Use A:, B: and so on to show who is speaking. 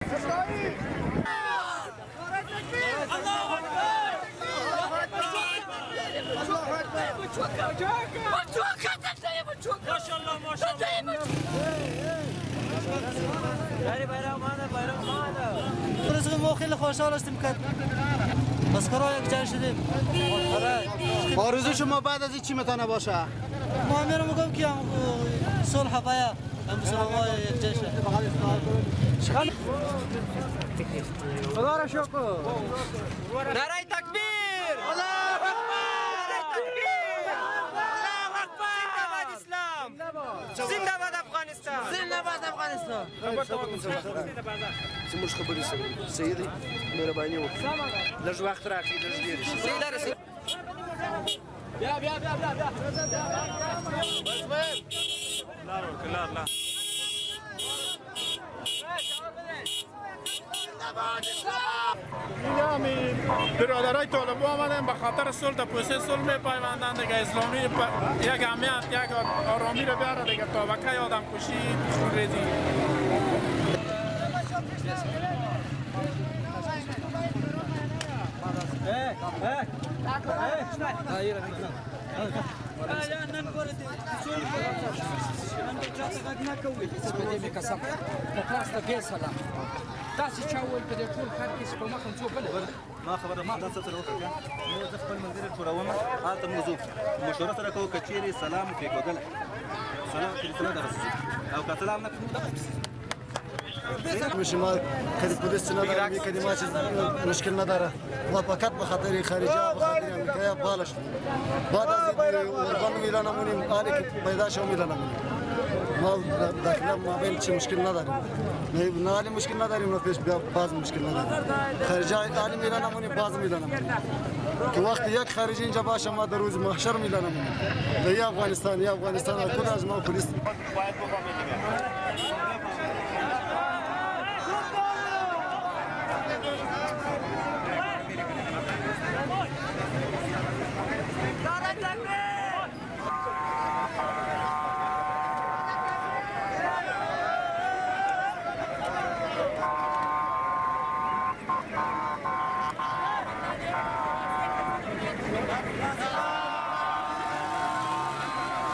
A: ما خیلی خوشحال هستیم که مسکرا یک جای شدیم.
B: آرزو شما بعد از این چی میتونه باشه؟
A: ما میرم میگم که صلح باید مسلمان یک جای شد.
B: خدا را شکر. نعره تکبیر، الله اکبر، نعره تکبیر، الله اکبر، زنده باد اسلام، زنده باد افغانستان، زنده باد افغانستان.
C: زموږ خبرې صحیح دی، مهرباني وکړئ، لږ وخت راکړئ، لږ ډېر شي.
B: بیا بیا بیا بیا بیا.
D: برادرای طالب آمدن به خاطر صلح، در پوسه صلح میپیوندن دیگه. اسلامی یک امنیت، یک آرامی رو بیاره دیگه. تا بکه آدم کشی، خونریزی.
E: قسم په پلاس د بې سلام تاسو چا وویل په دې ټول ښار کې چې په مخه څوک بل
F: ما خبره ما تاسو سره وکړه، نو زه خپل ملګری ټولوم، هلته موږ ځو، مشوره سره کوو. که چیرې سلام پرېښودل، سلام ترې سره درسېږي او که سلام نه کوو.
C: شما کدی پلیس نداره، کدی ما چیز مشکل نداره. ما فقط به خاطر خارجی، به خاطر امریکا بالش. بعد از اوربان میلان نمونیم، آنی که پیدا شو میلان نمونیم. ما داخل ما بین چی مشکل نداریم، نه علی مشکل نداریم، نه پیش باز مشکل نداریم. خارجی علی میلان نمونیم، باز میلان نمونیم که وقتی یک خارجی اینجا باشه، ما در روز محشر میلان نمونیم. یا افغانستان، یا افغانستان کل از ما پلیس.
D: باید بفهمید دیگه.